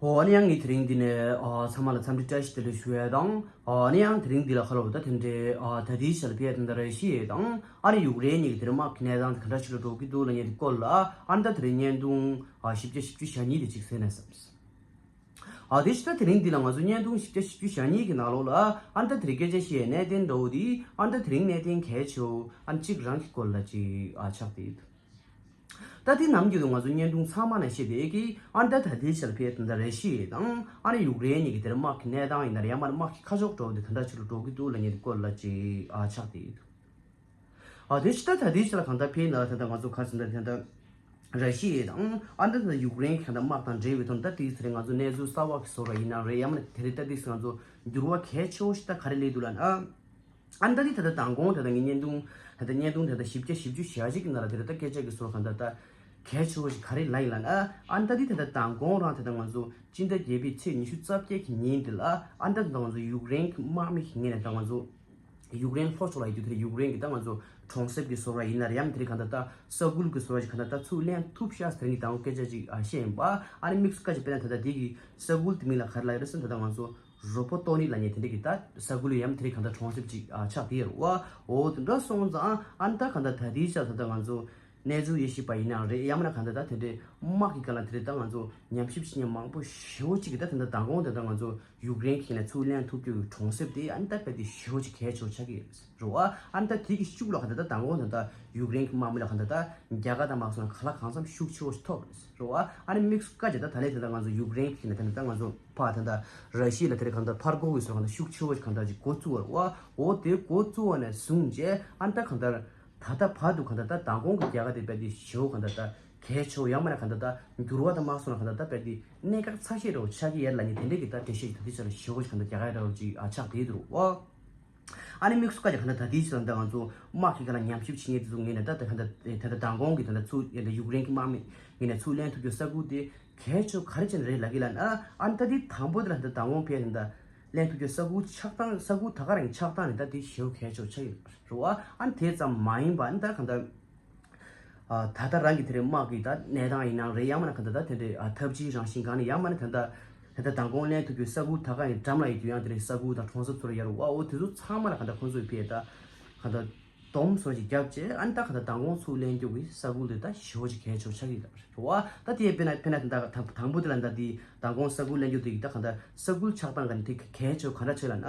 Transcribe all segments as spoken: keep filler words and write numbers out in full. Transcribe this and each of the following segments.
ཨོ་ཨ་ནི་ཡང་ངས་དེ་རིང་འདི་ནས་ཨ་ཚང་མ་ལ་འཚམས་འདྲི་བཀྲ་ཤིས་བདེ་ལེགས་ཞུ་ཡས་དང་། ཨ་ནི་ཡང་དེ་རིང་འདི་ལ་ཁ་ལོ་ད་དེ་འདྲའི་ཨ་ད་ལྟའི་ཆར་ཕེ་དེ་འདྲ་ར་ཤི་ཡས་དང་ཨ་ནི་ཡུཀ་རེན་གཉིས་ཀྱི་དེ་རིང་དམག་གི་གནས་སྟངས་དེ་ག་འདྲ་ཞིག་ལ་འགྲོ་གི་འདུག་ལབ་མཁན་དེ་སྐོར་ལ་ཨ་ནི་ད་དེ་རིང་བརྙན་ཐུང་ཨ་བཞི་བརྒྱ་བཞི་བཅུ་ཞེ་གཉིས་དེ་ཅིག་གསན་ན་བསམ། ཨ་དེ་ཕྱི་ད་དེ་རིང་འདི་ལ་ང་ཚོ་བརྙན་ཐུང་བཞི་བརྒྱ་བཞི་བཅུ་ཞེ་གཉིས་ཀྱི་ནང་ལོགས་ལ་ཨ་ནི་ད་དེ་རིང་སྐད་ཆ་བཤད་གནད་དོན་འདྲ་བོ་དེ་ཨ་ནི་ད་དེ་རིང་གནད་དོན་གལ་ཆེ་བོ་ཨ་ནི་གཅིག་རང་གི་སྐོར་ལ་ཅིག་ཨ་ཆགས་བསྡད་ཡོད། ད་དེ་ནམ་རྒྱུན་དུ་ང་ཚོ་བརྙན་ཐུང་ཚང་མ་ནས་བཤད་བསྡད་ཀྱི་ཨ་ནི་ད་ད་ལྟའི་ཆར་ཕེ་དེ་འདྲ་ར་ཤི་ཡ་དང་ཨ་ནི་ཡུཀ་རེན་གཉིས་ཀྱི་དེར་དམག་གི་གནས་སྟངས་ཡིན་ན་རེད་ཡང་མ་རེད་དམག་གི་ཁ་ཕྱོགས་འགྲོ་བ་དེ་ག་འདྲ་ཞིག་ལ་འགྲོ་གི་འདུག་ལབ་མཁན་དེ་སྐོར་ལ་ཅིག་ཨ་ཆགས་བསྡད་ཡོད། ཨ་དེ་ཕྱི་ད་ད་ལྟའི་ཆར་གང་ལྟར་ཕེ་ཡིན་ན་ད་ལྟ་ང་ཚོ་ག་རེ་ཟེར་ན་ད་ལྟ་ར་ཤི་ཡ་དང་ཨ་ནི་ད་ཡུཀ་རེན་གྱི་གང་ལྟར་དམག་དང་འབྲེལ་བའི་ཐོག་ད་དེའི་ཚེ་རིང་ང་ཚོ་གནས་ཚུལ་གསར་བ་གི་བཟོ་འདྲ་ཡིན་ན་རེད་ཡང་མ་རེད་དེ་རིང་ད་དེའི་ཚེ་ང་ཚོ་འགྱུར་བ་གལ་ཆེ་བོ་ཞིག་ད་ག་རེ་སླེབས་འདུག་ལབ་ན། ཨ་ནི་ད་དེ་ད་ལྟ་མདང་དགོང་ད་ལྟ་ངའི་བརྙན་ཐུང་ད་ལྟ་བརྙན་ཐུང་ད་ལྟ་བཞི་བརྒྱ་བཞི་བཅུ་ཞེ་གཅིག་གི་ནང་ལ་དེ་ད་ལྟ་སྐད་ཆ་གི་བཟོ་གང་ལྟར་ད་གལ་ཆེ་བོ་ཞིག་ག་རེ་ལབ་ཡིན་ལབ་ན། ཨ་ནི་ད་དེ་ད་ལྟ་མདང་དགོང་རང་ད་ལྟ་ང་ཚོ་སྤྱི་ཟླ་བརྒྱད་པའི་ཚེས་ཉི་ཤུ་རྩ་བརྒྱད་ཀྱི་ཉིན་དེ་ལ་ཨ་ནི་ད་ད་ང་ཚོ་ཡུཀ་རེན་གྱི་དམག་མི་གི་ངོས་ནས་ད་ང་ཚོ་ཡུཀ་རེན་ལྷོ་ཕྱོགས་ལ་ཡོད་རྒྱུ་དེ་ཡུཀ་རེན་གྱི་ད་ང་ཚོ་གྲོང་གསེབ་ཀྱི་བཟོ་འདྲ་ཡིན་ན་རེད་ཡང་དེ་རིང་གང་ལྟར་ད་ས་ཁུལ་གྱི་བཟོ་འདྲ་ཞིག་གང་ལྟར་ད་ཚུར་ལེན་ཐུབ་ཤག་ཟེར་ནི་དང་སྐད་ཆ་ཅིག་ཨ་བཤད་ཡིན་པ། ཨ་ནི་དམིགས་སུ་བཀར་ཅིག་དཔེར་ན་ད་ལྟ་དེ་གི་ས་ཁུལ་དེ་མིང་ལ་ག་རེ་ལབ་ཡོད་རེད་ཟེར་ན་ད་ལྟ་ང་ཚོ་རོ་པོ་ཏོ་ནི་ལབ་མཁན་དེ་འདྲ་གི་ད་ས་ཁུལ་ཡང་དེ་རིང་གང་ལྟར་གྲོང་གསེབ་ཅིག་ཨ་ཆགས་བསྡད་ཡོད་རེད་བ། འོ་དེ་འདྲ་སོང་ཙང་ཨ་ནི་ད་གང་ལྟར་ད་ལྟའི་ཆར་ད་ལྟ་ང་ཚོ་གནས་ཚུལ་དབྱེ་ཞིབ་པ་ཡིན་ན་རེད་ཡང་མིན་ན་གང་ལྟར་ད་དེ་འདྲའི་དམག་གི་སྒང་ལ་དེ་རིང་ད་ང་ཚོ་ཉམས་ཞིབ་བྱེད་མཁན་མང་པོ་ཞེ་པོ་ཅིག་གིས་ད་དེ་འདྲ་མདང་དགོང་དེ་ད་ང་ཚོ་ཡུཀ་རེན་གྱི་ནས་ཚུར་ལེན་ཐུབ་རྒྱུ་གི་གྲོང་གསེབ་དེ་ཨ་ནི་ད་དཔེ་དེ་ཞེ་པོ་ཅིག་གལ་ཆེ་བོ་ཆགས་ཀྱི་རེད་བ། ཨ་ནི་ད་དེ་གི་ཤུགས་ལ་གང་ལྟར་ད་མདང་དགོང་དེ་ད་ཡུཀ་རེན་གྱི་དམག་མི་ལ་གང་ལྟར་ད་རྒྱ་གར་དང་མ་སོང་ན་ག་ལ་གང་འཚམ་ཤུགས་ཆེ་བོ་ཞིག་ཐོབ་རེད་བ། ཨ་ནི་དམིགས་སུ་བཀར་བྱས་ད་ད་ལན་དེ་ད་ང་ཚོ་ཡུཀ་རེན་གྱི་ནས་དེ་འདྲ་ད་ང་ཚོ་ཕ་དེ་འདྲ་ར་ཤི་ཡ་ལ་དེ་རིང་གང་ལྟར་ཕར་རྒོལ་གྱི་བཟོ་གང་ལྟར་ཤུགས་ཆེ་བོ་ཞིག་གང་ལྟར་ཅིག་འགོ་བཙུགས་པ་རེད་བ། འོ་དེ་འགོ་བཙུགས་པ་ནས་བཟུང་བྱས་ཨ་ནི་ད་གང་ལྟར་ད་ལྟ་བར་དུ་གང་ལྟར་ད་མདང་དགོང་གི་རྒྱ་གར་དེ་དཔེ་དེ་ཞེ་པོ་གང་ལྟར་ད་གལ་ཆེ་བོ་ཡང་མིན་ན་གང་ལྟར་ད་འགྱུར་བ་དང་མ་སོང་ན་གང་ལྟར་ད་དཔེ་དེ་གནད་འགག་ཆེ་ཤོས་འདྲ་བོ་ཆགས་ཀྱི་ཡོད་ལབ་མཁན་དེ་འདྲ་གི་ད་འགྲེལ་བཤད་ཅིག་ད་ལྟའི་ཆར་ཞེ་པོ་ཞིག་གང་ལྟར་རྒྱག་ཡ་འདྲ་བོ་ཅིག་ཨ་ཆགས་བསྡད་འདུག་ཨོ། ཨ་ནི་དམིགས་སུ་བཀར་བྱས་གང་ལྟར་ད་ལྟའི་ཆར་ད་ང་ཚོ་དམག་གི་སྒང་ལ་ཉམས་ཞིབ་བྱེད་མཁན་དེ་ཚོ་ངོས་ནས་ད་ད་གང་ལྟར་ད་ལྟ་མདང་དགོང་གི་ད་ལྟ་ཚུར་ཡ་ད་ཡུཀ་རེན་གྱི་དམག་མི་ངོས་ནས་ཚུར་ལེན་ཐུབ་རྒྱུ་ས་ཁུལ་དེ་གལ་ཆེ་ག་རེ་བྱས་ནས་རེད་ལབ་ཀྱི་ལབ་ན། ཨ་ནི་ད་དེ་དང་པོ་དེ་ལ་ད་ལྟ་མདང་དགོང་ཕེ་ད་ལྟ་ལེན་ཐུབ་རྒྱུ་ས་ཁུལ་ཆགས་སྟངས་ས་ཁུལ་ད་ག་རང་ཆགས་སྟངས་རེད་ད་དེ་ཞེ་པོ་གལ་ཆེ་ཆགས་ཡོད་རེད་བ། ཨ་ནི་དེ་ཙམ་མ་ཡིན་པ་ཨ་ནི་ད་གང་ལྟར། ཨ་ད་ལྟ་རང་གི་དེ་རིང་དམག་གི་ད་གནས་སྟངས་ཡིན་ནའང་རེད་ཡང་མིན་ན་གང་ལྟར་ད་དེ་འདྲའི་ཨ་འཐབ་ཇུས་རང་བཞིན་སྒང་ནས་ཡང་མིན་ན་གང་ལྟར་ད་ལྟ་མདང་དགོང་ལེན་ཐུབ་རྒྱུའི་ས་ཁུལ་ད་ག་ཡིན་འགྲམ་ལ་ཡོད་རྒྱུ་ཡང་དེ་རིང་ས་ཁུལ་དང་གྲོང་གསེབ་ཚོ་ལ་ཡོད་རེད་བ། འོ་དེ་ཚོ་ཚང་མ་ལ་གང་ལྟར་ཁོང་ཚོས་ཕེ་ད་གང་ལྟར་སྡོམ་བཟོ་ཞིག་བརྒྱབ་བྱས་ཨ་ནི་ད་གང་ལྟར་མདང་དགོང་ཚུར་ལེན་རྒྱུ་གི་ས་ཁུལ་དེ་ད་ཞེ་པོ་ཅིག་གལ་ཆེ་བོ་ཆགས་ཀྱི་ཡོད་རེད་བ། ད་དེ་ཕེ་ན་ཕེ་ན་ད་ད་དང་པོ་དེ་ལ་ད་དེ་མདང་དགོང་ས་ཁུལ་ལེན་རྒྱུ་དེ་གི་ད་གང་ལྟར་ས་ཁུལ་ཆགས་སྟངས་ག་ནས་དེ་གལ་ཆེ་བོ་ག་འདྲ་ཆགས་ལབ་ན།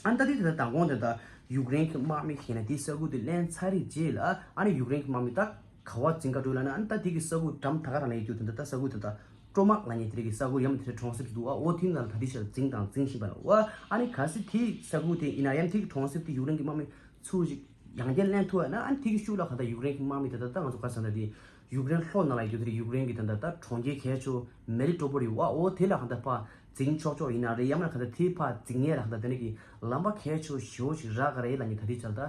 ཨ་ནི་ད་དེ་ད་ལྟ་མདང་དགོང་དེ་ད་ཡུཀ་རེན་གྱི་དམག་མི་ཞིག་ནས་དེའི་ས་ཁུལ་དེ་ལེན་ཚར་རེད་རྗེས་ལ་ཨ་ནི་ཡུཀ་རེན་གྱི་དམག་མི་ད་ག་བ་འཛིང་ག་འགྲོ་ལབ་ན། ཨ་ནི་ད་དེ་གི་ས་ཁུལ་འགྲམ་ད་ག་རང་ལ་ཡོད་རྒྱུ་དེ་འདྲ་ད་ས་ཁུལ་དེ་ད་ཀྲོ་མག་ལབ་མཁན་དེ་རིགས་ཀྱི་ས་ཁུལ་ཡང་དེ་གྲོང་གསེབ་ཅིག་འདུག་ཨ། འོ་དེའི་ནང་ལ་ད་དེ་ཞིག་ལ་འཛིང་དང་འཛིང་བཞིན་པ་ལ་འོ། ཨ་ནི་གལ་སྲིད་དེའི་ས་ཁུལ་དེ་ཡིན་ན་ཡང་དེ་གི་གྲོང་གསེབ་དེ་ཡུཀ་རེན་གྱི་དམག་མི་ཚུར་ཞིག་ཡང་བསྐྱར་ལེན་ཐུབ་ཡ་ན། ཨ་ནི་དེ་གི་ཤུགས་ལ་གང་ལྟར་ཡུཀ་རེན་གྱི་དམག་མི་དེ་ད་ལྟ་ང་ཚོ་ག་རེ་ཟེར་ན་དེ་ཡུཀ་རེན་ལྷོ་ནང་ལ་ཡོད་རྒྱུ་དེ་རེད། ཡུཀ་རེན་གྱི་ད་ལྟ་ད་གྲོང་ཁྱེར་གལ་ཆེ་མེ་ལི་ཏོ་པོལ་ཡོད་བ། འོ་དེ་ལ་གང་ལྟར་ཕར་འཛིང་ཆོག་ཆོག་ཡིན་ན་རེད་ཡང་མིན་ན་གང་ལྟར་དེ་ཕར་འཛིང་ཡས་ལ་གང་ལྟར་དེ་ནས་ཀྱི་ལམ་པ་གལ་ཆེ་ཞེ་པོ་ཞིག་རག་ག་རེད་ལབ་མཁན་ད་དེ་ཆར་ད་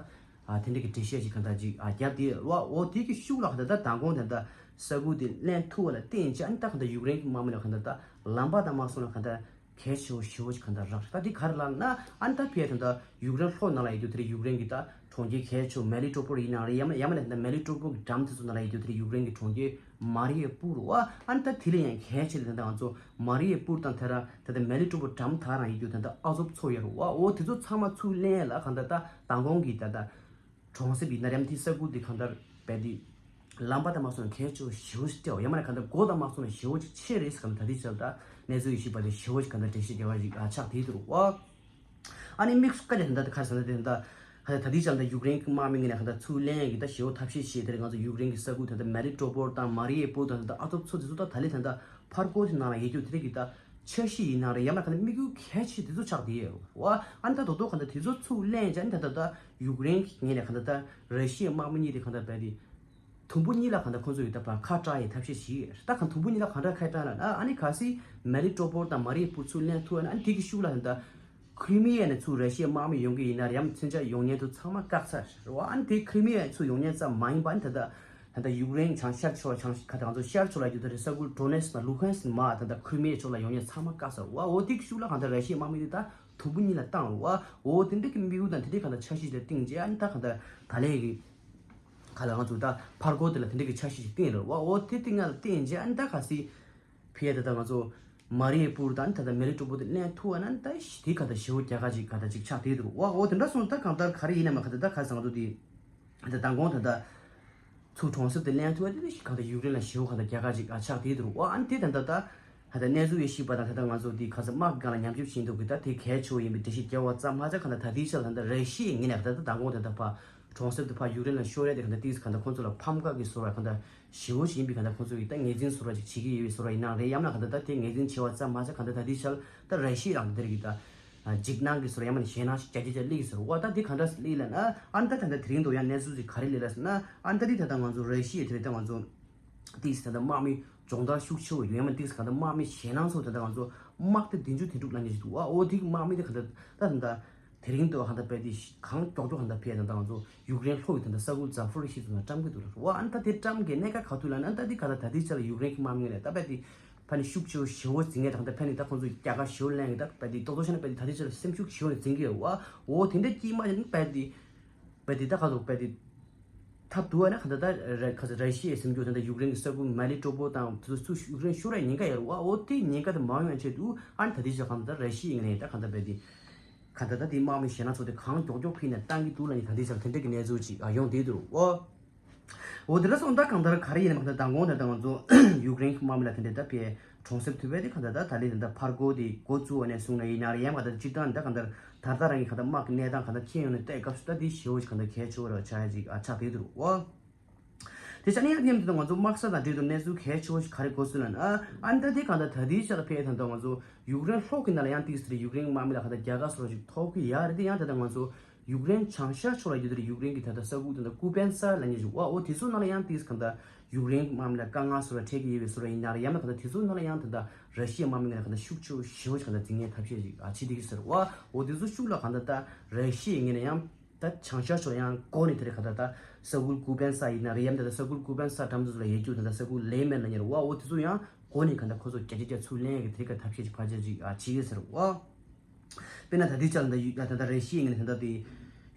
ཨ་དེ་འདྲ་གི་འགྲེལ་བཤད་ཅིག་གང་ལྟར་ཅིག་ཨ་བརྒྱབ་དེ་བ། འོ་དེ་གི་ཤུགས་ལ་གང་ལྟར་ད་མདང་དགོང་དེ་ད་ས་ཁུལ་དེ་ལེན་ཐུབ་པ་ལ་བརྟེན་བྱས་ཨ་ནི་ད་གང་ལྟར་ཡུཀ་རེན་གྱི་དམག་མི་ལ་གང་ལྟར་ད་ལམ་པ་དང་མ་སོང་ན་གང་ལྟར་གལ་ཆེ་བོ་ཞེ་པོ་ཅིག་གང་ལྟར་རག་རེད། ད་འདི་ག་རེ་ལབ་ན་ཨ་ནི་ད་ཕེ་ད་ལྟ་ཡུཀ་རེན་ལྷོ་ནང་ལ་ཡོད་རྒྱུ་དེ་རེད། ཡུཀ་རེན་གྱི་ད་གྲོང་ཁྱེར་གལ་ཆེ་མེ་ལི་ཏོ་པོལ་ཡིན་ནའང་རེད་ཡང་མིན་ཡང་མིན་ན་ད་མེ་ལི་ཏོ་པོལ་གྱི་འགྲམ་དེ་ཚོ་ནང་ལ་ཡོད་རྒྱུ་དེ་རེད། ཡུཀ་རེན་གྱི་གྲོང་ཁྱེར་མ་རི་ཡ་པུར་རེད་བ། ཨ་ནི་ད་དེ་ལས་ཡང་གལ་ཆེ་ལ་ད་ལྟ་ང་ཚོ་མ་རི་ཡ་པུར་དང་དེ་ར་ད་ལྟ་མེ་ལི་ཏོ་པོལ་འགྲམ་ད་རང་ཡོད་རྒྱུ་ད་ལྟ་ཨ་ཛོབ་མཚོ་ཡོད་རེད་བ། འོ་དེ་ཚོ་ཚང་མ་ཚུར་ལེན་ལ་གང་ལྟར་ད་མདང་དགོང་གི་ད་ལྟ་གྲོང་གསེབ་ཡིན་ན་རེད་ཡང་དེ་ས་ཁུལ་དེ་གང་ལྟར་རྦད་དེ་ལམ་པ་དང་མ་སོང་ན་གལ་ཆེ་བོ་ཞེ་པོ་ཅིག་སྤྲད་པ་ཡང་མིན་ན་གང་ལྟར་སྒོ་དང་མ་སོང་ན་ཞེ་པོ་ཅིག་ཕྱེ་རེད་ཟེར་གང་ལྟར་ད་ལྟའི་ཆར་ད་གནས་ཚུལ་ཡིན་ཞིག་པ་དེ་ཞེ་པོ་ཅིག་གང་ལྟར་འགྲེལ་བཤད་རྒྱག་པ་ཞིག་ཨ་ཆགས་བསྡད་འདུག་བ། ཨ་ནི་དམིགས་སུ་བཀར་ཏེ་ད་ལྟ་ག་རེ་ཟེར་ན་དེ་ད་ད་ལྟ་དེའི་ཆར་ད་ཡུཀ་རེན་གྱི་དམག་མི་ངོས་ནས་གང་ལྟར་ཚུར་ལེན་ཡག་གི་ད་ཞེ་པོ་ཐབས་ཤེས་བྱས། དེ་རིང་ང་ཚོ་ཡུཀ་རེན་གྱི་ས་ཁུལ་ད་ལྟ་མེ་ལི་ཏོ་པོལ་དང་མ་རི་ཡ་པུར་དང་ད་ལྟ་ཨ་ཛོབ་མཚོ་དེ་ཚོ་ད་ད་ལན་ད་ལྟ་ཕར་རྒོལ་དེ་ནང་ལ་ཡོད་རྒྱུ་དེ་རིགས་ཀྱི་ད་འཆར་གཞི་ཡིན་ན་རེད་ཡང་མིན་ན་གང་ལྟར་དམིགས་ཡུལ་གལ་ཆེ་དེ་ཚོ་ཆགས་བསྡད་ཡོད་རེད་བ། ཨ་ནི་ད་དོ་དོ་གང་ལྟར་དེ་ཚོ་ཚུར་ལེན་བྱས་ཨ་ནི་ད་ད་ད་ཡུཀ་རེན་གྱི་ངོས་ནས་གང་ལྟར་ད་ར་ཤི་ཡའི་དམག་མི་གཉིས་དེ་གང་ལྟར་རྦད་དེ་དུམ་བུ་གཉིས་ལ་གང་ལྟར་ཁོང་ཚོ་ཡིས་ད་ཕར་ཁ་བྲལ་ཡའི་ཐབས་ཤེས་བྱས་ཡོད་རེད། ད་གང་དུམ་བུ་གཉིས་ལ་གང་འདྲ་ཁ་བྲལ་ལབ་ན་ཨ་ནི་གལ་སྲིད་མེ་ལི་ཏོ་པོལ་དང་མ་རི་ཡ་པུར་ཚུར་ལེན་ཐུབ་ན་ཨ་ནི་དེ་གི་ཤུགས་ལ་ད་ལྟ་ཁི་རི་མི་ཡ་ནས་ཚུར་ར་ཤི་ཡའི་དམག་མི་ཡོང་གི་ཡིན་ན་རེད་ཡང་མཚོན་ཆ་ཡོང་མཁན་དེ་ཚང་མ་བཀག་ཚར་རེད་བ། ཨ་ནི་དེ་ཁི་རི་མི་ཡ་ཚུར་ཡོང་མཁན་ཙམ་མ་ཡིན་པ་ཨ་ནི་ད་ད་ད་ལྟ་ཡུཀ་རེན་བྱང་ཤར་ཕྱོགས་བྱང་ག་ད་ང་ཚོ་ཤར་ཕྱོགས་ལ་ཡོད་ད་རེད། ས་ཁུལ་ཌོ་ནེ་སི་དང་ལུ་ཧན་སི་མ་ད་ལྟ་ཁི་རི་མི་ཡ་ཕྱོགས་ལ་ཡོང་མཁན་ཚང་མ་བཀག་ཚར་རེད་བ། འོ་དེ་གི་ཤུགས་ལ་གང་ལྟར་ར་ཤི་ཡའི་དམག་མི་དེ་ད་དུམ་བུ་གཉིས་ལ་བཏང་རེད་བ། འོ་དེ་འདྲ་གི་དམིགས་ཡུལ་དང་དེ་འདྲའི་གང་ལྟར་འཆར་གཞི་དེ་བཏིང་རྗེས་ཨ་ནི་ད་གང་ལྟར་ད་ལན་གི་ག་ལ་ང་ཚོ་ད་ཕར་རྒོལ་དེ་ལ་དེ་འདྲ་གི་འཆར་གཞི་ཞིག་བཏིང་རེད་བ། འོ་དེ་བཏིང་ཡ་ལ་བརྟེན་རྗེས་ཨ་ནི་ད་གལ་སྲིད་ཕི་ཡ་ད་ད་ང་ཚོ་ མ་རི་ཡེ་པུར་དང་ད་ལྟ་མེ་ལི་ཏོ་པོ་དེ་ལེན་ཐུབ་པ་ན་ད་དེ་ག་ད་ཞེ་པོ་རྒྱལ་ཁ་ཅིག་ག་ད་ཅིག་ཆགས་བསྡད་འདུག་བ། འོ་དེ་འདྲ་སོང་ད་གང་ལྟར་ག་རེ་ཡིན་ནའི་མ་ག་ད་ད་ག་ཟེར་ང་ཚོ་དེ་ད་མདང་དགོང་ད་ད་ཚུར་གྲོང་གསེབ་དེ་ལེན་ཐུབ་པ་དེ་ག་ད་ཡུཀ་རེན་ལ་ཞེ་པོ་ག་ད་རྒྱལ་ཁ་ཅིག་ཆགས་བསྡད་འདུག་བ། ཨ་ནི་དེ་ད་ད་ད་ད་ད་གནས་ཚུལ་ཡེ་ཤེས་པ་དང་ད་ད་ང་ཚོ་དེ་ག་ས་དམག་སྒང་ལ་ཉམས་ཞིབ་བྱེད་འདུག་གི་ད་དེ་གལ་ཆེ་བོ་ཡིན་པའི་འགྲེལ་བཤད་རྒྱག་པ་ཙམ་མ་ཟད་ག་ད་ད་དེའི་ཆ་ལ་ད་ད་ར་ཤི་ཡའི་ངོས་ནས་ད་ད་མདང་དགོང་ད་ད་ཕ་གྲོང་གསེབ་དེ་ཕར་ཡུཀ་རེན་ལ་ཤོར་ཡ་དེ་ག་ད་ཏིས་ག་ད་ཁོང་ཚོ་ལ་ཕམ་ཁ་གི་བཟོ་འདྲ་ག་ད་ཞེ་པོ་ཞིག་ཡིན་པའི་ག་ད་ཁོང་ཚོ་གིས་ད་ངོས་འཛིན་བཟོ་འདྲ་ཅིག་བྱེད་ཀྱི་ཡོད་པའི་བཟོ་འདྲ་ཡིན་ནའང་རེད། ཡང་ན་ག་ད་ད་དེ་ངོས་འཛིན་བྱེད་པ་ཙམ་མ་ཟད་ག་ད་ད་དེའི་ཆ་ལ་ད་ར་ཤི་ཡ་རང་དེར་གི་ད་འཇིགས་སྣང་གི་བཟོ་འདྲ་ཡང་མིན་ན་ཞེད་སྣང་ཞིག་རྒྱ་ཆེ་ཆེ་སླེབས་ཀྱི་ཟེར་བ། ད་དེ་ག་འདྲ་སླེབས་ལབ་ན་ཨ་ནི་ད་ད་ད་དེ་རིང་དུ་ཡང་གནས་ཚུལ་ཅིག་ག་རེ་སླེབས་ལབ་ཟེར་ན་ཨ་ནི་ད་དེ་ད་ད་ང་ཚོ་ར་ཤི་ཡ་དེ་རེད། ད་ང་ཚོ་ཏིས་ད་ད་དམག་མི་སྦྱོང་བརྡར་ཤུགས་ཆེ་བོ་ཡོད་ཡང་མིན་ན་ཏིས་ག་ད་དམག་མི་ཞེད་སྣང་ཚོ་ད་ད་ང་ཚོ་དམག་སྡེ་བདུན་ཅུ་དོན་དྲུག་ལབ་མཁན་ཞིག་འདུག་བ། འོ་དེ་གི་དམག་མི་དེ་ག་ད་ད་ད་དེ་རིང་དུ་ཧ་ད་དཔེ་དེ་གང་མགྱོགས་མགྱོགས་ཧ་ད་ཕེ་ད་ད་ང་ཚོ་ཡུཀ་རེན་ལྷོ་ཡི་ད་ད་ས་ཁུལ་ཛ་ཕོ་རི་ཤི་ཚོ་ན་བཀྲམ་གི་འདུག་ལ། འོ་ཨ་ནི་ད་དེ་བཀྲམ་གི་གནད་འགག་ག་ཐུག་ལབ་ན་ད་དེ་ག་ད་ད་དེ་ཆ་ལ་ཡུཀ་རེན་གི་དམག་མི་ལ་ད་དཔེ་དེ་ཕ་ནི་ཤུགས་ཆེ་བོ་ཞེ་བོ་འཛིན་ངེས་དང་ད་ཕ་ནི་ད་ཁོང་ཚོ་རྒྱལ་ཁ་ཞེ་བོ་ལེན་གི་ད་དཔེ་དེ་ཏོག་ཏོག་ཤ་ན་དཔེ་དེ་ད་དེ་ཆ་ལ་སེམས་ཤུགས་ཞེ་བོ་ནས་འཛིན་གི་ཡོད་བ། འོ་དེ་འདྲ་སྐྱིད་མ་ཡིན་དཔེ་དེ་དཔེ་དེ་ད་ག་ཚོད་དཔེ་དེ་ཐབས་སྡུག་བ་ན་ག་ད་ད་ར་ག་ཚོད་ར་ཤི་ཡའི་སེམས་ཚོར་དེ་འདྲ་ཡུཀ་རེན་གི་ས་ཁུལ་མ་ལི་ཏྲོ་པོ་དང་དེ་ཚོ་ཚུར་ཡུཀ་རེན་ཤོར་བའི་ཉེན་ཁ་ཡོད་རེད་བ། འོ་དེ་ཉེན་ཁ་དེ་མ་ཡོང་བའི་ཆེད་དུ་ཨ་ནི་ད་དེ་ཆ་ག་ད་ད་ར་ཤི་ཡའི་ངོས་ནས་ད་ག་ད་དཔེ་དེ་ག་ད་ད་དེ་དམག་མི་ཞེད་སྣང་ཚོ་དེ་གང་མགྱོགས་མགྱོགས་ཕུད་ནས་བཏང་གི་འདུག་ལབ་ནས་ད་དེ་ཆ་དེ་འདྲ་གི་གནས་ཚུལ་ཅིག་ཡོང་བསྡད་འདུག་འོ། འོ་དེ་འདྲ་སོང་ད་གང་ལྟར་ག་རེ་ཡིན་ནའང་ད་མདང་དགོང་ད་ད་ང་ཚོ་ཡུཀ་རེན་གི་དམག་མི་ལ་དེ་འདྲའི་ད་ཕེ་གྲོང་གསེབ་ཐུབ་པའི་དེ་ག་ད་ད་ད་ལི་ད་ད་ཕར་རྒོལ་དེ་འགོ་བཙུགས་པ་ནས་བཟུང་ནས་ཡིན་ན་རེད། ཡང་ག་ད་སྤྱིར་བཏང་ད་གང་ལྟར་ད་ལྟ་རང་གི་ག་ད་དམག་གི་གནས་སྟངས་ག་ད་མཁྱེན་ཡོང་ནས་ད་སྐབས་སུ་ད་དེ་ཞེ་བོ་ཞིག་ག་ད་གལ་ཆེ་བོ་ར་ཆགས་ཡ་ཅིག་ཨ་ཆགས་བསྡད་འདུག་འོ། དེ་ཆ་ནས་ཡང་དེ་ཡང་དེ་ད་ང་ཚོ་དམག་ས་དང་འབྲེལ་དུ་གནས་ཚུལ་གལ་ཆེ་བོ་ཞིག་ག་རེ་གོ་སོང་ལབ་ན་ཨ་ཨ་ད་དེ་གང་ད་ད་དེའི་ཆ་ལ་ཕེ་ད་ད་ང་ཚོ་ཡུཀ་རེན་ལྷོ་གི་ནང་ལ་ཡང་ཏིག་ཙི་རེད་ཡུཀ་རེན་དམག་མི་ལ་ག་ད་རྒྱལ་ཁ་སོགས་ཅིག་ཐོབ་གི་ཡ་རེད། དེ་ཡང་ད་ད་ང་ཚོ་ཡུཀ་རེན་བྱང་ཤར་ཕྱོགས་ལ་ཡོད་དེ་རེད། ཡུཀ་རེན་གི་ད་ད་ས་ཁུལ་དེ་འདྲ་ཀུ་པན་སར་ལབ་མཁན་ཞིག་འོ་འོ་དེ་ཚོ་ནང་ལ་ཡང་ཏིག་ཙི་གང་ད་ཡུཀ་རེན་དམག་མི་ལ་དཀའ་ངལ་བཟོ་འདྲ་འཕྲད་ཀྱི་ཡོད་པའི་བཟོ་འདྲ་ཡིན་ན་རེད། ཡང་ན་གང་ད་དེ་ཚོ་ནང་ལ་ཡང་ད་ད་ར་ཤི་ཡའི་དམག་མི་ལ་གང་ད་ཤུགས་ཆེ་བོ་ཞེ་བོ་ཞིག་གང་ད་འཛིང་མཁན་ཐབས་ཤེས་ཤིག་ཨ་བྱེད་བསྡད་ཀྱི་ཟེར་བ། འོ་དེ་ཚོ་ཤུགས་ལ་གང་ད་ད་ར་ཤི་ཡའི་ངོས་ནས་ཡང་ད་བྱང་ཤར་ཕྱོགས་ཡང་འགོ་ནས་དེ་རེད། གང་ད་ད་ས་ཁུལ་ཀུ་པན་སར་ཡིན་ན་རེད། ཡང་ད་ད་ས་ཁུལ་ཀུ་པན་སར་འགྲམ་དེ་ཚོ་ལ་ཡོད་རྒྱུ་ད་ད་ས་ཁུལ་ལེ་མེན་ལབ་མཁན་རེད་བ། འོ་དེ་ཚོ་ཡང་འགོ་ནས་གང་ད་ཁོ་ཚོ་རྒྱ་ཆེ་རྒྱ་ཚུར་ལེན་ཡ་གི་དེ་རིགས་ཀ་ཐབས་ཤེས་ཅིག་ཕར་ཆེར་ཅིག་ཨ་བྱེད་ཀྱི་ཟེར་བ། དཔེར་ན་ད་ལྟའི་ཆར་ལ་ད་ཡུ་ད་ད་ར་ཤི་ཡའི་ངོས་ནས་ད་ལྟ་དེ་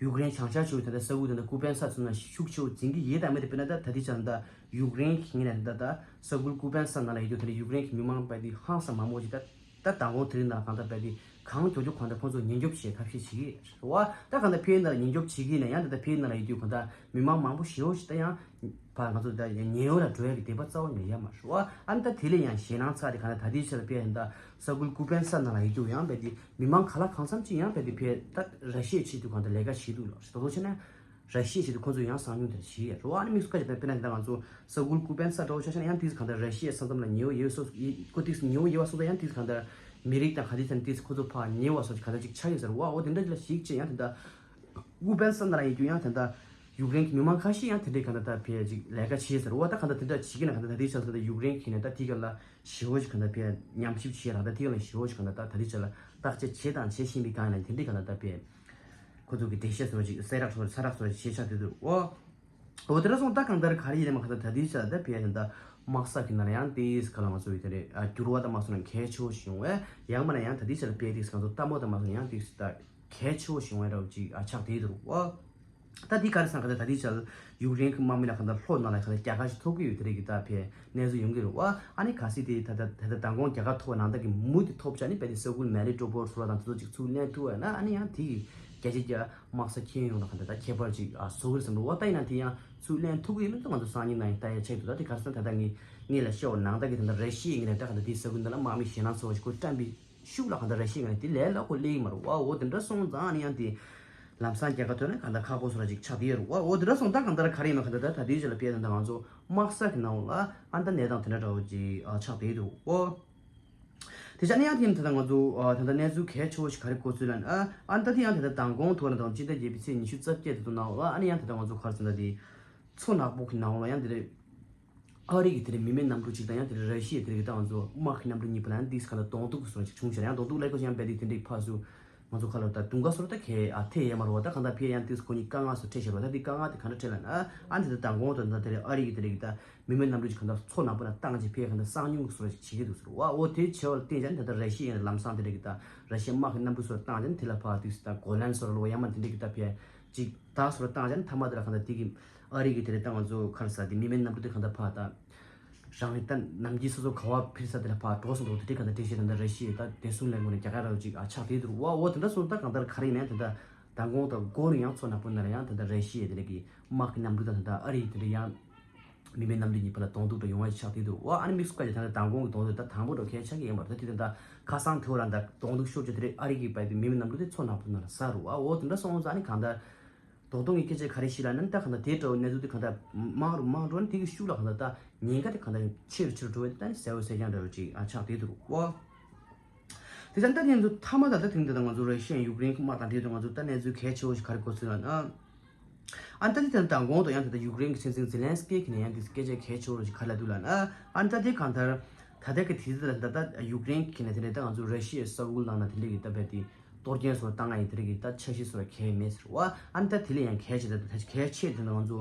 ཡུཀ་རེན་བྱང་ཤར་ཕྱོགས་ད་ལྟ་ས་ཁུལ་ད་ལྟ་ཀུ་པན་སར་ཚུར་ན་ཤུགས་ཆེ་བོ་འཛིང་གི་ཡོད་དམ་མེད་དེ། དཔེར་ན་ད་ད་ལྟའི་ཆར་ལ་ད་ཡུཀ་རེན་གྱི་ངོས་ནས་ད་ད་ས་ཁུལ་ཀུ་པན་སར་ནང་ལ་ཡོད་རྒྱུ་ད་ལྟ་ཡུཀ་རེན་གྱི་མི་མང་དཔེ་དེ་ཧང་སང་མང་པོ་ཞིག་ད་ད་མདང་དགོང་དེ་རིང་ནང་གང་ལྟར་དཔེ་དེ་གང་མགྱོགས་མགྱོགས་གང་ལྟར་ཁོང་ཚོ་ཉེན་སྐྱོབ་བྱེད་ཐབས་ཤེས་བྱེད་ཀྱི་རེད་བ། ད་གང་ལྟར་ཕའི་ནང་ལ་ཉེན་སྐྱོབ་བྱེད་ཀྱི་ཡིན་ན་ཡང་ད་ལྟ་ཕའི་ནང་ལ་ཡོད་རྒྱུ་གང་ལྟར་མི་མང་མང་པོ་ཞེ་བོ་ཞིག་ད་ཡང་ཕར་ང་ཚོ་ད་ཉེ་འོག་ལ་འགྲོ་ཡ་གི་དད་པ་རྩ་བ་ནས་ཡོད་མ་རེད་བ། ཨ་ནི་ད་དེ་ལས་ཡང་ཞེད་སྣང་ཚ་དེ་གང་ལྟར་ད་ལྟའི་ཆར་ལ་དཔེ་ཡིན་ད་ས་ཁུལ་ཀུ་པན་སར་ནང་ལ་ཡོད་རྒྱུ་ཡང་དཔེ་དེ་མི་མང་ག་ལ་གང་འཚམ་ཅིག་ཡང་དཔེ་དེ་ཕེ་ད་ར་ཤི་ཡའི་ཆེད་དུ་གང་ལྟར་ལས་ཀ་བྱེད་འདུག་ལ། དོ་དོ་བྱས་ན་ར་ཤི་ཡའི་ཆེད་དུ་ཁོང་ཚོས་ཡང་གསང་མྱོང་དེ་བྱེད་ཡ་རེད་བ། ཨ་ནི་དམིགས་སུ་བཀར་བྱས་ན་དཔེར་ན་དེ་ང་ཚོ་ས་ཁུལ་ཀུ་པན་སར་འདྲ་བོ་ཆ་བཞག་ན་ཡང་དེ་གང་ལྟར་ར་ཤི་ཡའི་ས་མཚམས་ལ་ཉེ་བོ་ཡོད་སོ་ཁོ་དེ་ཉེ་བོ་ཡོད་པ་སོང་ཙང་ཡང་དེ་གང་ལྟར་མི་རིགས་དང་ག་དེ་ཚན་དེ་ཁོ་ཚོ་ཕར་ཉེ་བ་སོགས་ཀྱི་གང་ལྟར་ཅིག་ཆགས་ཡོད་ཟེར་བ། འོ་དེ་འདྲ་ཅིག་ལ་གཞིགས་བྱས་ཡང་དེ་འདྲ་ཀུ་པན་སར་ནང་ལ་ཡོད་རྒྱུ་ཡང་དེ་འདྲ་ཡུཀ་རེན་གྱི་མི་མང་ཁ་ཤས་ཡང་དེ་འདྲའི་གང་ལྟར་ད་ཕེ་ཅིག་ལས་ཀ་བྱེད་ཟེར་བ། ད་གང་ལྟར་དེ་འདྲ་བྱེད་ཀྱི་ན་གང་ལྟར་ད་དེའི་ཆ་ལ་ད་ཡུཀ་རེན་གྱི་ནས་ད་དེ་ག་ལ་ཞེ་བོ་ཞིག་གང་ལྟར་ཕེ་ཉམས་ཞིབ་བྱེད་རང་ད་དེ་ག་ལ་ཞེ་བོ་ཞིག་གང་ལྟར་ད་ད་དེ་ཆ་ལ་བརྟག་དཔྱད་བྱེད་དང་བྱེད་བཞིན་པའི་སྒང་ཡིན་ན་དེ་འདྲའི་གང་ལྟར་ད་ཕེ་ཁོ་ཚོ་གི་འགྲེལ་བཤད་བཟོ་བ་ཅིག་གསལ་བསྒྲགས་བཟོ་བ་ཚ་རགས་བཟོ་བ་ཅིག་བྱེད་ཆགས་དེ་འདུག་འོ། འོ་དེ་འདྲ་སོང་ད་གང་ལྟར་ག་རེ་ཡིན་ནའང་གང་ལྟར་ད་ལྟའི་ཆ་ལ་ད་ཕེ་ད་དམག་ས་གི་ནང་ལ་ཡང་དེས་ག་ལ་ང་ཚོ་ཡི་དེ་རེད་ཨ་འགྱུར་བ་དང་མ་སོང་ན་གལ་ཆེ་བོ་ཞིག་ཡོང་བས། ཡང་མིན་ན་ཡང་ད་ལྟའི་ཆ་ལ་ཕེ་དེས་ང་ཚོ་ལྟད་མོ་དང་མ་སོང་ན་ཡང་དེས་ད་གལ་ཆེ་བོ་ཞིག་ཡོང་བའི་རབ་ཅིག་ཨ་ཆགས་བསྡད་འདུག་འོ། ད་འདི་ག་རེ་སང་ག་ད་ད་འདི་ཆ་ལ་ཡུཀ་རེན་གྱི་དམག་མི་ལ་ག་ད་ལྷོ་ནང་ལ་ག་ད་རྒྱལ་ཁ་ཞིག་ཐོབ་ཀྱི་ཡོད་དེ་རེད་གི་ད་ཕེ་གནས་ཚུལ་ཡོང་གི་རེད་བ། ཨ་ནི་གལ་སྲིད་དེ་ད་ད་ད་ད་མདང་དགོང་རྒྱལ་ཁ་ཐོབ་པ་ནང་ད་གི་མུ་དེ་ཐོབ་ཆ་ནི་དཔེ་དེ་ས་ཁུལ་མེ་ལི་ཏྲོ་པོལ་སོགས་ལ་དང་དེ་ཚོ་ཅིག་ཚུར་ལེན་ཐུབ་བ་ན་ཨ་ནི་ཡང་དེ་གི་རྒྱལ་སྤྱི་རྒྱ་དམག་ས་ཁྱེར་ཡོང་ན་ག་ད་ད་ཁྱད་པར་ཅིག་ཨ་བཟོ་གི་རེད་བསམ་འདུག་བ། ད་ཡིན་ན་དེ་ཡང་ཚུར་ལེན་ཐུབ་ཀྱི་ཡོད་མེད་དུ་ང་ཚོ་སང་ཉིན་ནང་ཡང་ལྟ་ཡ་ཆགས་འདུག་ད་དེ་ག་རེ་ཟེར་ན་ད་ད་ངས་ངས་ལ་བཤད་པ་ནང་ད་གི་ད་ད་ར་ཤི་ཡའི་ངས་ལ་ད་ག་ད་དེ་ས་ཁུལ་འདི་ལ་དམག་མི་ཞེད་སྣང་ཚ་བོ་ཞིག་ཁོ་བཀྲམ་པའི་ཤུགས་ལ་གང་ལྟར་ར་ཤི་ཡ་ནས་དེ་ལས་སླ་པོ་སླེབས་ཀྱི་མ་རེད་བ། འོ་དེ་འདྲ་སོང་ཙང་ཨ་ནི་ཡང་དེ་ལམ་སང་རྒྱལ་ཁ་ཐོབ་ན་གང་ལྟར་ཁག་པོ་བཟོ་འདྲ་ཅིག་ཆགས་བསྡད་ཡོད་རེད་བ། འོ་དེ་འདྲ་སོང་ད་གང་ལྟར་ག་རེ་ཡིན་ན་གང་ལྟར་ད་ད་ལྟའི་ཆ་ལ་དཔེ་ད་ལྟ་ང་ཚོ་དམག་ས་གི་ནང་ལ་ཨ་ནི་ད་གནས་སྟངས་དེ་འདྲ་འདྲ་བོ་ཅིག་ཨ་ཆགས་བསྡད་ཡོད་རེད་བ། དེ་ཆ་ནས་ཡང་དེ་ཡིན་ད་ལྟ་ང་ཚོ་ཨ་ད་ལྟ་གནས་ཚུལ་གལ་ཆེ་བོ་ཞིག་ག་རེ་གོ་ཚུལ་ལབ་ན་ཨ་ཨ་ནི་ད་དེ་ཡང་ད་ལྟ་མདང་དགོང་ཐོག་ལ་དང་སྤྱི་ཟླ་བརྒྱད་པའི་ཚེས་ཉི་ཤུ་རྩ་བརྒྱད་དེ་ཚོ་ནང་ལ་ཨ་ནི་ཡང་ད་ལྟ་ང་ཚོ་ག་རེ་ཟེར་ན་དེ་མཚོ་ནག་པོ་གི་ནང་ལ་ཡང་དེ་རེད། ཨ་རི་གི་དེ་རིང་མི་མེད་གནམ་གྲུ་གཅིག་དང་ཡང་དེ་རིང་ར་ཤི་ཡའི་དེ་རིང་གི་ཏང་ཚོ་དམག་གི་གནམ་གྲུ་གཉིས་པོ་ལ་ཡང་ཏིས་གང་ལྟར་གདོང་ཐུག་གི་བཟོ་འདྲ་ཅིག་བྱུང་ཤག་ཡང་གདོང་ཐུག་ལབ་དགོས་ཤག་ཡང་དཔེ་དེ་དེ་འདྲའི་ཕར་ཚུར་ང་ཚོ་ཁ་ལོ་ད་དུང་དཀར་བཟོ་འདྲ་ད་གས་ཨ་ཐེ་ཡས་མ་རེད་བ། ད་གང་ལྟར་ཕེ་ཡང་ཏིས་ཁོ་གཉིས་དཀའ་ངལ་བཟོ་འཕྲད་ཤག་རེད་བ། ད་དེ་དཀའ་ངལ་དེ་གང་འདྲ་འཕྲད་ལབ་ན་ཨ་ནི་ད་མདང་དགོང་དུ་ད་དེ་རིང་ཨ་རི་གི་དེ་རིང་གི་ད་མི་མེད་གནམ་གྲུ་ཅིག་གང་ལྟར་མཚོ་ནག་པོ་ན་བཏང་རྗེས་ཕེ་གང་ལྟར་གསང་ཉུལ་གི་བཟོ་འདྲ་ཅིག་བྱེད་ཀྱི་འདུག་ཟེར་བ། འོ་དེ་བྱས་པ་ལ་བརྟེན་བྱས་ནས་ད་ལྟ་ར་ཤི་ཡའི་ལམ་སང་དེ་འདྲ་གི་ད་ར་ཤི་ཡའི་དམག་གི་གནམ་གྲུ་བཟོ་འདྲ་བཏང་བྱས་ནས་དེ་ལ་ཕར་ཏིས་ད་གོ་ལན་བཟོ་འདྲ་ལོ་ཡང་མ་དེ་འདྲ་གི་ད་ཕེ་ཅིག་ད་སོར་བཏང་བྱས་ན་མཐའ་མ་དེ་ལ་གང་ལྟར་དེ་གི་ཨ་རི་གི་དེ་རེད་ད་ང་ཚོ་ག་རེ་ཟེར་དེ་མི་མེད་གནམ་གྲུ་དེ་གང་ལྟར་ཕར་ད་ རང་རེ་ད་ནམ་རྒྱུན་སོ་སོ་ག་བ་ཕེབས་ས་དེ་ལ་ཕར་འགྲོ་སོང་འདུག་དེ་འདྲའི་ག་ད་འགྲེལ་བཤད་ད་ད་ར་ཤི་ཡའི་ད་བདེ་སྲུང་ལས་ཁུངས་ནས་རྒྱག་ག་ར་ཅིག་ཨ་ཆགས་བསྡད་འདུག་བ། འོ་དེ་འདྲ་སོང་ད་གང་ལྟར་ག་རེ་ཡིན་ན་དེ་འདྲ་མདང་དགོང་དང་སྒོར་ཡང་ཚོ་ནག་པོ་ན་ལ་ཡང་དེ་འདྲ་ར་ཤི་ཡའི་དེ་འདྲ་གི་དམག་གི་གནམ་གྲུ་དང་དེ་འདྲ་ཨ་རི་དེ་འདྲ་ཡང་མི་མེད་གནམ་གྲུ་གཉིས་བར་ལ་གདོང་ཐུག་འདྲ་ཡོང་བ་ཆགས་བསྡད་འདུག་བ། ཨ་ནི་དམིགས་སུ་བཀར་ཏེ་ད་ད་གང་དགོང་གི་གདོང་ཐུག་ད་དང་པོ་འགྲོ་གལ་ཆགས་ཀྱི་ཡིན་པ་རེད། ད་དེ་དེ་འདྲ་ཁ་སང་དེ་བ་རང་ད་གདོང་ཐུག་ཤོར་ཅིག་དེ་རེད། ཨ་རི་གི་བར་དེ་མི་མེད་གནམ་གྲུ་དེ་མཚོ་ནག་པོ་ན་ལ་ཟག་རུ་བ། འོ་དེ་འདྲ་སོང་ཙང་ཨ་ནི་གང་ལྟར། རྡོག་རྡོག་གི་སྐད་ཆ་ག་རེ་ཞིག་ལབ་ན་ད་གང་ལྟར་དེ་འདྲ་བོ་གནས་ཚུལ་དེ་གང་ལྟར་མང་རུ་མང་རུ་ནི་དེ་གི་ཤུགས་ལ་གང་ལྟར་ད་ཉེན་ཁ་དེ་གང་ལྟར་ཆེ་རུ་ཆེ་རུ་འགྲོ་བའི་ད་ནི་གསལ་བོ་གསལ་རྐྱང་འདྲ་བོ་ཅིག་ཨ་ཆགས་བསྡད་འདུག་བ། དེ་ཙང་ད་དེ་ཚོ་མཐའ་མ་ད་ལྟ་དེང་འདི་ད་ང་ཚོ་ར་ཤི་ཡ་ཡུཀ་རེན་གི་དམག་དང་འབྲེལ་དུ་ང་ཚོ་ད་གནས་ཚུལ་གལ་ཆེ་བོ་ཞིག་ག་རེ་གོ་སྲིད་ལབ་ན། ཨ་ད་དེ་ད་མདང་དགོང་དུ་ཡང་ད་ལྟ་ཡུཀ་རེན་གི་སྲིད་འཛིན་ཛེ་ལན་སི་ཀི་གི་ནས་ཡང་དེ་སྐད་ཆ་གལ་ཆེ་བོ་ཞིག་ག་རེ་ལབ་འདུག་ལབ་ན། ཨ་ད་དེ་གང་ལྟར་ད་ལྟ་གི་དུས་ཚོད་ལ་ད་ལྟ་ཡུཀ་རེན་གི་ནས་དེ་འདྲ་ད་ང་ཚོ་ར་ཤི་ཡའི་ས་ཁུལ་ནང་ན་དེ་འདྲ་གི་ད་བས་དེ། གཏོར་སྐྱོན་སོགས་བཏང་ཡ་ཡིན་དེ་རིགས་ཀྱི་ད་འཆར་གཞི་སོགས་གལ་མེད་ཟེར་བ། ཨ་ནི་ད་དེ་ལས་ཡང་གལ་ཆེ་ད་ད་གལ་ཆེ་དེ་ནི་ང་ཚོ་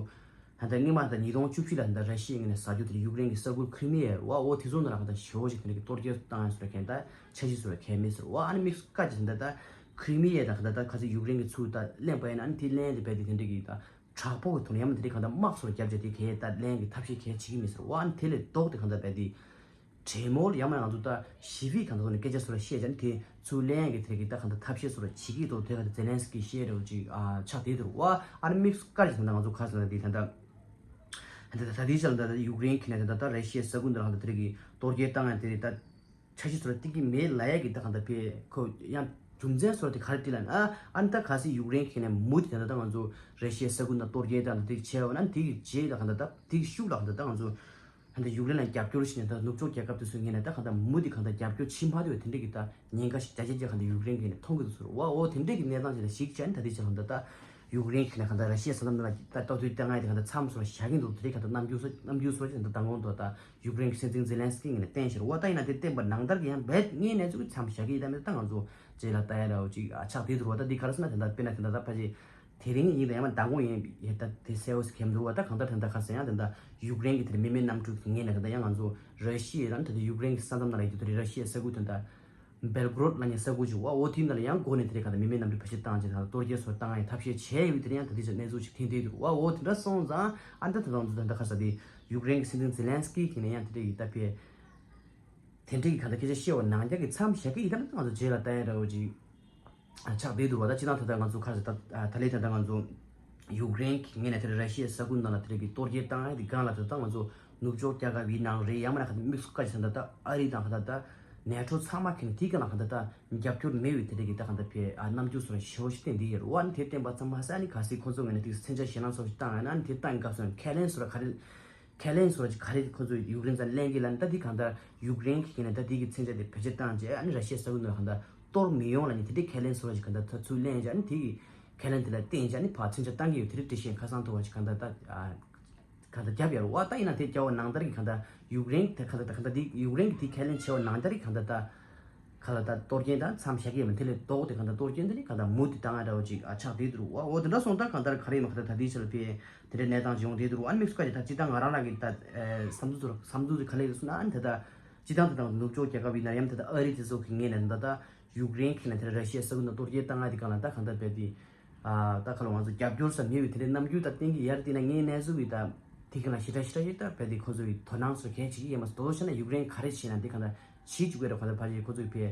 ད་ལྟ་སྔོན་མ་ད་ཉིས་སྟོང་བཅུ་བཞི་ལ་ད་ལྟ་ར་ཤི་ཡའི་ངོས་ནས་ཟ་རྒྱུ་དེ་ཡུཀ་རེན་གྱི་ས་ཁུལ་ཁི་རི་མི་ཡ་རེད་བ། འོ་དེ་ཚོ་ནང་ལ་ད་ཞེ་བོ་ཞིག་དེ་རིགས་ཀྱི་གཏོར་སྐྱོན་བཏང་ཡ་སོགས་གལ་ད་འཆར་གཞི་སོགས་གལ་མེད་ཟེར་བ། ཨ་ནི་དམིགས་སུ་བཀར་གྱི་ད་ད་ཁི་རི་མི་ཡ་ད་ད་ད་ག་ཚོད་ཡུཀ་རེན་གྱི་ཚུར་ད་ལེན་པ་ཡིན་ན་ཨ་ནི་དེ་ལེན་དེ་བས་དེ་དེ་འདྲ་གི་ད་དྲག་པོ་གི་ཐོག་ནས་ཡང་མ་དེ་རིགས་གང་ད་དམག་སོགས་རྒྱབ་བྱས་དེ་གལ་ད་ལེན་གྱི་ཐབས་ཤེས་གལ་བྱེད་ཀྱི་མེད་ཟེར་བ། ཨ་ནི་དེ་ལས་ལྡོག་དེ་གང་ད་བས་དེ། གྲོས་མོལ་ཡང་མིན་ང་ཚོ་ད་ཞི་བདེ་གང་ལྟར་ཐོག་ནས་སྐད་ཆ་སོགས་ལ་བཤད་བྱས་ནས་དེ་ཚུར་ལེན་ཡག་གི་ཐད་ཀྱི་ད་གང་ལྟར་ཐབས་ཤེས་སོགས་ལ་བྱེད་ཀྱི་འདུག་དེ་ག་ད་ཛེ་ལན་སི་ཀི་བཤད་རེད་ཅིག་ཨ་ཆགས་བསྡད་འདུག་བ། ཨ་ནི་དམིགས་སུ་བཀར་ཅིག་ད་ང་ཚོ་ག་ཟེར་ན་དེ་ད་ལྟ་ད་ད་ལྟ་དེའི་ཆ་ལ་ད་ད་ཡུཀ་རེན་གྱི་ནས་ད་ད་ད་ར་ཤི་ཡའི་ས་ཁུལ་འདི་ལ་གང་ལྟར་དེ་རིགས་ཀྱི་གཏོར་རྒོལ་བཏང་ཡག་དེ་རེད། ད་འཆར་གཞི་སོགས་ལ་བསྟན་གྱི་མེད་ལབ་ཡག་གི་ད་གང་ལྟར་བས་ཁོ་ཡང་རྒྱུ་མཚན་སོགས་དེ་ག་རེ་བྲིས་ལབ་ན། ཨ་ནི་ད་གལ་སྲིད་ཡུཀ་རེན་གྱི་ནས་མུ་མཐུད་ད་ད་ང་ཚོ་ར་ཤི་ཡའི་ས་ཁུལ་ནང་གཏོར་རྒོལ་བཏང་ད་དེ་བྱས་པ་ན་དེ་གི་རྗེས་ད་གང་ལྟར་ད་དེ་གི་ཤུགས་ལ་གང་ལྟར་ད་ང་ཚོ། ད་ལྟ་ཡུཀ་རེན་ལ་རྒྱབ་སྐྱོར་བྱས་ནས་ད་ནུབ་ཕྱོགས་རྒྱལ་ཁབ་དེ་ཚོའི་ངོས་ནས་ད་གང་ལྟར་མུ་མཐུད་གང་ལྟར་རྒྱབ་སྐྱོར་བྱེད་མ་ཐུབ་པའི་དེ་འདྲ་གི་ད་ཉེན་ཁ་ཞིག་རྒྱ་ཆེ་ཆེ་གང་ལྟར་ཡུཀ་རེན་གྱི་ནས་མཐོང་གི་འདུག་ཟེར་བ། འོ་དེ་འདྲ་གི་གནས་སྟངས་ཤིག་ལ་གཞིགས་བྱས་ནས་ད་ལྟའི་ཆར་ད་ལྟ་ཡུཀ་རེན་གྱི་ནས་གང་ལྟར་ར་ཤི་ཡའི་ས་མཚམས་ནང་ལ་ད་ལྟ་དུས་དེ་ང་ཡི་དེ་གང་ལྟར་མཚམས་སོགས་བཞག་གིན་འདུག་དེ་རིགས་གང་ལྟར་རྣམ་འགྱུར་སོགས་རྣམ་འགྱུར་སོགས་ཀྱི་ད་ལྟ་མདང་དགོང་དུ་ད་ཡུཀ་རེན་གྱི་སྲིད་འཛིན་ཛེ་ལན་སི་ཀི་ངོས་ནས་བསྟན་ཤག་བ། ད་ཡིན་ན་དེ་བསྟན་པ་ནང་ལྟར་གྱི་ཡང་རྦད་ངས་གནས་ཚུལ་གྱི་མཚམས་བཞག་གི་ཡིན། ད་མི་ད་ང་ཚོ་རྗེས་ལ་ལྟ་ཡ་འདྲ་བོ་ཅིག་ཆགས་བསྡད་འདུག་བ། ད་འདི་ག་རེ་ཟེར་ན་དེ་འདྲ་དཔེར་ན་དེ་འདྲ་ད་ཕལ་ཆེར། དེ་རིང་ཡིན་ད་ཡང་མ་མདང་དགོང་ཡིན་ཡ་ད་དེ་གསལ་བོ་ཞིག་གྱེན་འདུག་བ། ད་གང་ལྟར་དེ་འདྲ་ག་ཟེར་ཡང་དེ་འདྲ་ཡུཀ་རེན་གྱི་དེར་མི་མེད་གནམ་གྲུ་གི་ངོས་ནས་དེ་འདྲ་ཡང་ང་ཚོ་ར་ཤི་ཡའི་ད་དེ་ཡུཀ་རེན་གྱི་ས་མཚམས་ནང་ལ་ཡོད་དུས་ར་ཤི་ཡའི་ས་ཁུལ་དེ་འདྲ་བེལ་གོ་རོད་ལབ་མཁན་ས་ཁུལ་ཅིག་བ། འོ་དེའི་ནང་ལ་ཡང་སྒོ་ནས་དེ་རེད་གང་ལྟར་མི་མེད་གནམ་གྲུ་བེད་སྤྱོད་བཏང་བྱས་ད་གཏོར་རྒོལ་སོགས་བཏང་ཡའི་ཐབས་ཤེས་བྱས་ཡོད་དེ་ཡང་ད་དེ་ཚོ་གནས་ཚུལ་ཞིག་ཐོན་བསྡད་འདུག་བ། འོ་དེ་འདྲ་སོང་ཙང་ཨ་ད་དེ་དང་དེ་འདྲ་ག་ཟེར་དེ་ཡུཀ་རེན་གྱི་སྲིད་འཛིན་ཛེ་ལན་སི་ཀི་གིས་ནས་ཡང་དེ་འདྲ་ཡི་ད་ཕེ། དེ་འདྲའི་གི་གང་ལྟར་སྐད་ཆ་བཤད་པ་ནང་རྒྱ་གི་མཚམས་བཞག་གི་ཡིན་ད་ང་ཚོ་རྗེས་ལ་ལྟ་ཡ་འདྲ་བོ་ཅིག་ཆགས་བསྡད་འདུག་བ། ད་སྤྱི་བཏང་ད་ལྟ་ང་ཚོ་ཁ་ཟེར་ད་ད་ལས་ད་ལྟ་ང་ཚོ་ཡུཀ་རེན་གྱི་ངོས་ནས་དེ་ར་ཤི་ཡའི་ས་ཁུལ་ནང་ལ་དེ་རིགས་ཀྱི་གཏོར་རྒོལ་བཏང་ཡ་དེ་སྒང་ལ་ད་ལྟ་ང་ཚོ་ནུབ་ཕྱོགས་རྒྱལ་ཁབ་ཡིན་ནའང་རེད། ཡང་མིན་ན་ག་ད་དམིགས་སུ་བཀར་ཅིག་ད་ལྟ་ཨ་རི་དང་ག་ད་ད་ནེ་ཊོ་ཚང་མ་གི་ནས་དེའི་སྒང་ལ་ག་ད་ད་རྒྱབ་སྐྱོར་མེད་པའི་དེ་རིགས་ཀྱི་ད་ག་ད་ཕེ་ཨ་རྣམ་འགྱུར་སོགས་ཞེ་པོ་ཞིག་བསྟན་བསྡད་ཡོད་རེད་བ། ཨ་ནི་དེ་བསྟན་པ་ཙམ་མ་ཟད་ཨ་ནི་གལ་སྲིད་ཁོ་ཚོ་ངོས་ནས་དེ་མཚོན་ཆ་ཞེད་སྣང་སོགས་ཞིག་བཏང་ཡོད་ན་ཨ་ནི་དེ་བཏང་སྐབས་སུ་ཁས་ལེན་སོགས་ག་རེ། ཁས་ལེན་སོགས་ཀྱི་ག་རེ་ཁོ་ཚོས་ཡུཀ་རེན་ཚ་ལེན་གྱི་ལ་ནི་ད་འདི་གང་ལྟར་ཡུཀ་རེན་གྱི་ཁྱེད་ནས་ད་འདི་གི་མཚོན་ཆ་དེ་བེད་སྤྱོད་བཏང་རྗེས་ཨ་ནི་ར་ཤི་ཡའི་ས་ཁུལ་ནང་གང་ལྟར་གཏོར་མི་ཡོང་ལ་ནི་དེ་འདྲའི་ཁས་ལེན་སོགས་ཀྱི་གང་ལྟར་ད་ཚུར་ལེན་རྗེས་ཨ་ནི་དེ་གི་ཁས་ལེན་དེ་ལ་བརྟེན་རྗེས་ཨ་ནི་ཕར་མཚོན་ཆ་བཏང་གི་ཡོད། དེ་རིགས་འགྲེལ་བཤད་ཁ་སང་ཐོག་བ་ཞིག་གང་ལྟར་ད་གང་ལྟར་བརྒྱབ་ཡོད་རེད་བ། ད་ཡིན་ན་དེ་རྒྱབ་པ་ནང་ལྟར་གྱི་གང་ལྟར་ཡུཀ་རེན་དེ་གང་ལྟར་ད་གང་ལྟར་འདི་ཡུཀ་རེན་གྱི་དེ་ཁས་ལེན་བྱས་པ་ནང་ལྟར་གྱི་གང་ལྟར་ད། ག་ལ་ད་གཏོར་སྐྱོན་དང་མཚམས་བཞག་གི་ཡོད་མེད་དེ་ལས་ལྡོག་སྟེ་གང་ལྟར་གཏོར་སྐྱོན་དེ་ནི་གང་ལྟར་མུ་མཐུད་བཏང་ཡ་འདྲ་བོ་ཅིག་ཨ་ཆགས་བསྡད་འདུག་བ། འོ་དེ་འདྲ་སོང་ད་གང་ལྟར་ག་རེ་ཡིན་མ་ག་ལ་ད་དེའི་ཆ་ལ་ཕེ་དེ་འདྲའི་གནས་སྟངས་ཅིག་ཡོང་བསྡད་འདུག་ཨ་ནི་དམིགས་སུ་བཀར་ཏེ་ད་སྤྱིར་བཏང་ང་རང་རང་གི་ད་བསམ་ཚུལ་ཚོར་བསམ་ཚུལ་ཚོ་ག་ལ་ཡོད་སོང་ན་ཨ་ནི་ད་ད་སྤྱིར་བཏང་ད་ད་ནུབ་ཕྱོགས་རྒྱལ་ཁབ་ཡིན་ན་ཡང་ད་ད་ཨ་རི་དེ་ཚོ་གི་ངོས་ནས་ད་ད་ཡུཀ་རེན་གི་ནས་དེ་ར་ཤི་ཡའི་ས་ཁུལ་ནང་གཏོར་སྐྱོན་བཏང་ཡ་དེ་གང་ལ་ད་གང་ལྟར་ཕེ་དེ། ཨ་ད་ག་ལ་ང་ཚོ་རྒྱབ་སྐྱོར་ཟེར་མེད་པའི་དེ་འདྲའི་རྣམ་འགྱུར་དང་བསྟན་གྱི་ཡར་བལྟས་ན་ངའི་གནས་ཚུལ་གྱི་ད་དེ་ག་ལ་ཞེ་དྲག་ཞེ་དྲག་ཞིག་ད་བས་དེ་ཁོ་ཚོ་གི་དོ་སྣང་སོགས་གལ་ཆེ་གི་ཡིན་མ་སོང་། དོ་དོ་བྱས་ན་ཡུཀ་རེན་ག་རེ་བྱས་ན་དེ་གང་ལྟར་བྱེད་བཅུག་གི་རེད། གང་ལྟར་ཕ་ཡི་ཁོ་ཚོ་གི་ཕེ་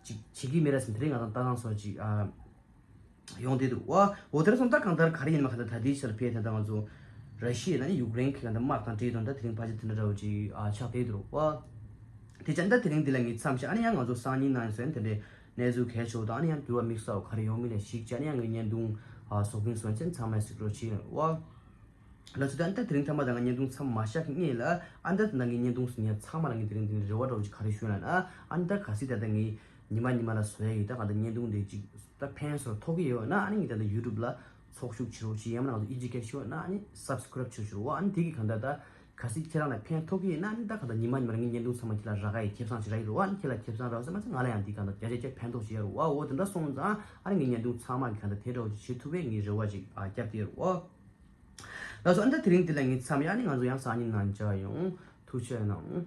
ཅིག་བྱེད་ཀྱི་མེད་ར་ཟེར་དེ་རིང་ང་ཚོ་ལྟ་སྟངས་སོགས་ཅིག་ཨ་ཡོང་བསྡད་འདུག་བ། འོ་དེར་སོང་ད་གང་ལྟར་ག་རེ་ཡིན་མ་ག་ལ་ད་དེའི་ཕྱིར་ཕེ་ད་ད་ང་ཚོ་ར་ཤི་ཡ་ན་ཡུཀ་རེན་གི་གང་ལྟར་དམག་དང་འབྲེལ་དོན་ད་དེ་རིང་ཕ་ཅིག་དེ་འདྲ་འདྲ་བོ་ཅིག་ཨ་ཆགས་བསྡད་འདུག་བ། དེ་ཅན་ད་དེ་རིང་འདི་ལ་ངས་མཚམས་བཞག་ཨ་ནི་ཡང་ང་ཚོ་སང་ཉིན་གནངས་ཉིན་སོན་དེ་འདྲའི་གནས་ཚུལ་གལ་ཆེ་བོ་དང་ཨ་ནི་ཡང་འགྱུར་བ་དམིགས་བསལ་བ་ག་རེ་ཡོང་མིན་ལ་གཞིགས་བྱས་ཨ་ནི་ཡང་ངའི་བརྙན་ཐུང་ཨ་བཟོ་མཁན་སོན་ཚན་ཚང་མས་གཟིགས་རོགས་བྱེད་རོགས། ལགས་སོ། ད་ཨ་ནི་ད་དེ་རིང་ཐ་མ་ད་ང་བརྙན་ཐུང་མཚམས་མ་བཞག་གི་སྔོན་ལ་ཨ་ནི་ད་ད་ངའི་བརྙན་ཐུང་གཟིགས་མཁན་ཚང་མ་ལ་ངས་དེ་རིང་འདི་ནས་རེ་བ་འདྲ་བོ་ཅིག་ག་རེ་ཞུ་ན་ཨ་ཨ་ནི་ད་གལ་སྲིད་ད་ད་ངས་ཉི་མ་ཉི་མ་ལ་བཟོ་ཡ་ཡི་ད་གང་ལྟར་བརྙན་ཐུང་དེ་ཅིག་ད་ཕན་སོགས་ཐོགས་ཀྱི་ཡོད་ན་ཨ་ནི་ངས་ད་ད་ཡུ་ཊུབ་ལ་ཚོགས་ཞུགས་བྱེད་རོགས་བྱེད། ཡང་མིན་ན་ང་ཚོ་ཨི་ཇི་སྐད་ཤོད་ན་ཨ་ནི་སབ་སི་ཀ་རབ་བྱེད་རོགས་བྱེད་རོགས། ཨ་ནི་དེ་གི་གང་ལྟར་ད་གལ་སྲིད་ཁྱེད་རང་ལ་ཕན་ཐོགས་ཀྱི་ཡོད་ན་ཨ་ནི་ད་གང་ལྟར་ཉི་མ་ཉི་མ་ལ་ངའི་བརྙན་ཐུང་ཚང་མ་ཁྱེད་ལ་རག་ག་ཡི་ཁེ་བཟང་ཞིག་རག་གི་རེད་བ། ཨ་ནི་ཁྱེད་ལ་ཁེ་བཟང་རག་ཟེར་མ་ཚད་ང་ལ་ཡང་འདི་གང་ལྟར་བརྒྱ་ཆ་བརྒྱ་ཕན་ཐོགས་ཞིག་ཡོད་རེད་བ། འོ་དེ་འདྲ་སོང་ཙང་ཨ་ནི་ངའི་བརྙན་ཐུང་ཚང་མ་གི་གང་ལྟར་དེ་འདྲ་བོ་ཅིག་བྱེད་ཐུབ་པའི་ངའི་རེ་བ་ཅིག་ཨ་བརྒྱབ་སྟེ་ཡོད་རེད་བ། ལགས་སོ། ཨ་ནི་ད་དེ་རིང་འདི་ལ་ངས་མཚམས་ཡ་ཨ་ནི་ང་ཚོ་ཡང་སང་ཉིན་ནང་མཇལ་ཡོང་། ཐུགས་རྗེ་གནང་།